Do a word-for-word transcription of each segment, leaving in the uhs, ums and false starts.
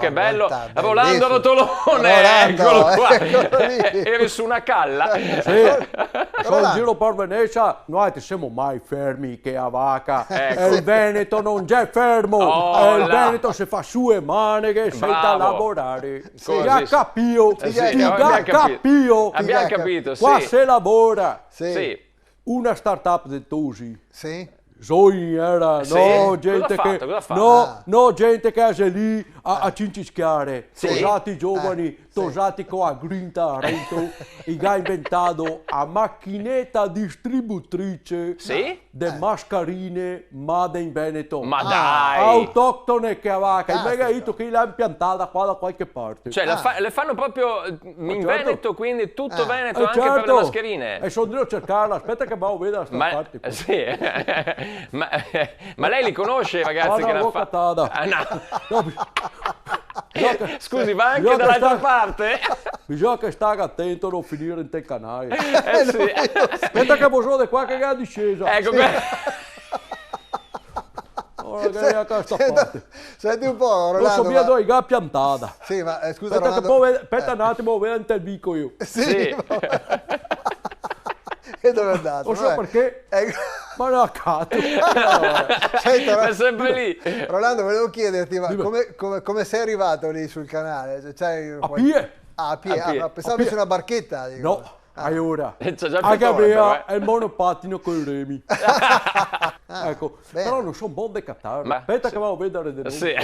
Che bello, Rolando, bellissimo. Rotolone, Rolando, eccolo qua. Eccolo lì. Eri su una calla. Sì, so in giro par Venesia, no te semo mai fermi, che a vaca. Ecco. E el Veneto no xe fermo. Oh, e el Veneto se fa su e maneghe, sensa lavorare. Bravo. Così. Ti ga capìo? Eh, sì, ti ga capìo? Abbiamo capito, sì. Qua se lavora. Sì. Sì. Una startup de tosi. Sì. Zoin, era, sì? No, cosa gente che, cosa fa? No, ah, no, gente che a xe lì a, a cincischiare. Sì. Tosati giovani, eh, sì, tosati co a grinta rento, i ga inventà a machineta distributrice, sì, de, eh, mascarine made in Veneto. Ma dai! Autoctone, che a vaca. Ah, me ga dito che i l'à impiantada qua da qualche parte. Cioè, la fa-, le fanno proprio, eh, in Veneto, quindi tutto Veneto, anche per le mascherine. Eh, certo. E so 'ndrìo a cercarla, speta che vao a vedare sta parte qua. Ma, sì. Ma, ma lei li conosce i ragazzi che l'hanno fa-, ah, no. No, bis-, bisogna che, scusi, va anche dall'altra parte? Bisogna che staga atento a no finire inte el canale. Eh, sì. Speta che vao zo de qua che xe a discesa. Ecco, sì. Ora che xe a sta parte. Senti un po', Rolando, ma... No so mia dove i ga piantada. Sì, ma, eh, scusa, Rolando. Speta che po' ve-, speta un atimo, vedo inte el vico mi. Sì, sì. E dove è andato? No so parché, ma no a cato. Allora, senti, ma è sempre lì. Rolando, volevo chiederti, ma come, come, come sei arrivato lì sul canale? Cioè, c'hai un... A pie. Ah, a pie. A pie. Ah, no, pensavo avessi una barchetta, dico. No. Ah. Alora, eh, c'è già el furgone, però, eh. Anca a mia, el monopatino coi remi. Eco, bene. Però no so bon de catarla. Ma speta che vao a vedare de novo. Sì.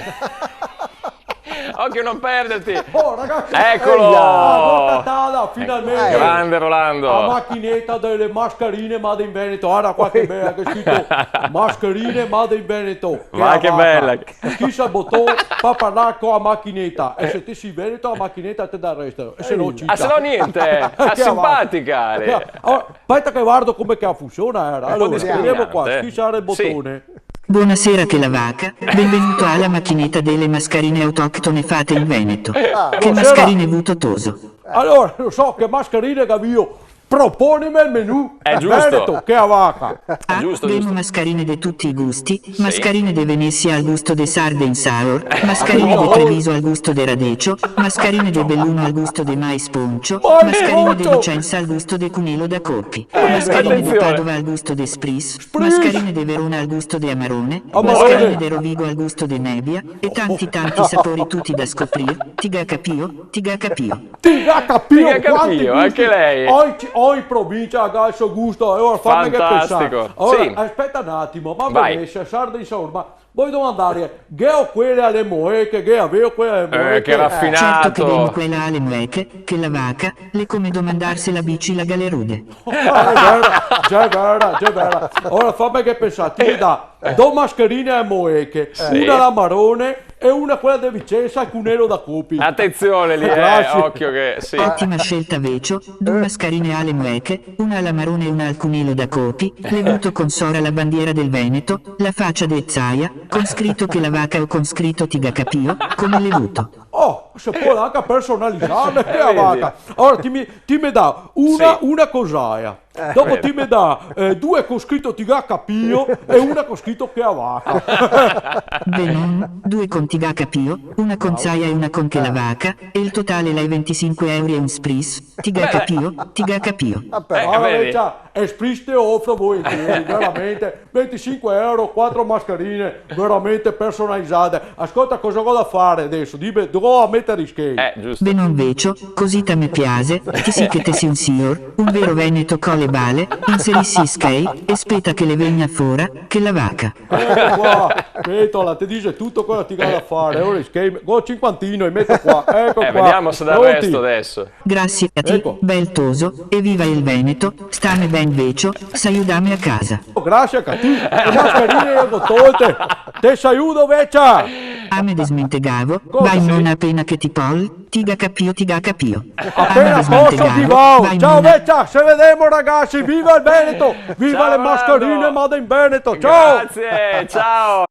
Occhio, non perderti. Oh, ragazzi. Eccolo. Eia, go catada, finalmente. Ecco, grande Rolando. A machineta dele mascarine made in Veneto. Varda qua che bela, che xe scrito mascarine made in Veneto. Ma che bela. Schisa el boton, pa parlar co a machineta. E se te si veneto, a machineta te dà el resto. E se no, cicia. Ah, se no niente. Ah, simpatica, Ale. Alora, speta che vardo come che funsiona, eh. Alora, vedemo qua, schisa el botone. Bonasera, che la vaca, benvenuto a la machineta dele mascarine autoctone fate in Veneto. Ah, che mascarine vuto, toso? Alora, no so che mascarine che gavìo. Proponime el menù. È giusto. Veneto, che a vaca. Ah, giusto, giusto. Gavemo mascarine de tuti i gusti, sì, mascarine de Venesia al gusto de sarde in saor, mascarine de Treviso al gusto de radecio, mascarine de Beluno al gusto de mais poncio, mascarine de Vicenza al gusto de cunelo da copi, mascarine de Padova al gusto de spritz, mascarine de Verona al gusto de amarone, mascarine de Rovigo al gusto de nebia, e tanti, tanti sapori tuti da scoprir, ti ga capìo? Ti ga capìo? Ti ga capìo, ti ga capìo, quanti gusti. Anche lei. Ogni, ogni provincia ga el so gusto, e ora fame che pensar. Fantastico. Ora, sì, speta un atimo, ma vai. Venesia, sarde in saor, ma voio domandare, ghe xe quele ale moeche, ghe gaveo quele ale moeche? Eh, che rafinato. Certo che gavemo quele ale moeche, che la vaca, l'è come domandarse la bici la ga le rode. Eh, xe vera, xe vera, xe vera. Ora fame che pensar, ti me dà do mascherine ale moeche, sì, una ala marone, e una quela de Vicenza, el cunelo da copi. Atenzione lì, eh, occhio che, sì. Otima scelta, vecio, du mascarine ale moeche, una ala marone e una al cunelo da copi, l'è vuto con sora la bandiera del Veneto, la facia de Zaia, con scrito che la vaca o con scrito ti ga capìo, come l'è vuto. Oh, se pol anca personalizarle, che a vaca. Vedi? Alora, ti me, ti me dà una, sì, una co Zaia. Eh. Dopo ti me dà, eh, due co scrito ti ga capìo e una co scrito che a vaca. Benon, due con ti ga capìo, una con Zaia e una con che la vaca, e el totale l'è ventisinque euro e un spritz, ti ga capìo, ti ga capìo. Ah, però. Eh, vedi? Vecia, e spritz te ofro volentieri, veramente. Ventisinque euro, quatro mascherine, veramente personalizade. Ascolta, cosa go da fare deso? Dime, dove go da metare i schei? Eh, giusto. Benon, vecio, cusì te me piase, ti sì che te si un sior, un vero veneto co le bale, inserisi i schei, e speta che le vegna fora, che la vaca. Eco qua, Petola, te dixe tuto cosa ti ga da fare. Ora i schei, go el cinquantino, i meto qua, eco qua. Eh, vediamo se dà el resto deso. Grasie a ti, bel toso, e viva el Veneto, stame ben vecio, saludame a casa. Grasie a ti, le mascherine le go tolte. Te saludo, vecia! Ah, me desmentegavo, vai in onda apena che ti pol, ti ga capìo, ti ga capìo. Apena poso ti vao. Ciao vecia, se vedemo ragasi, viva el Veneto, viva le mascherine made in Veneto, ciao! Grazie, ciao!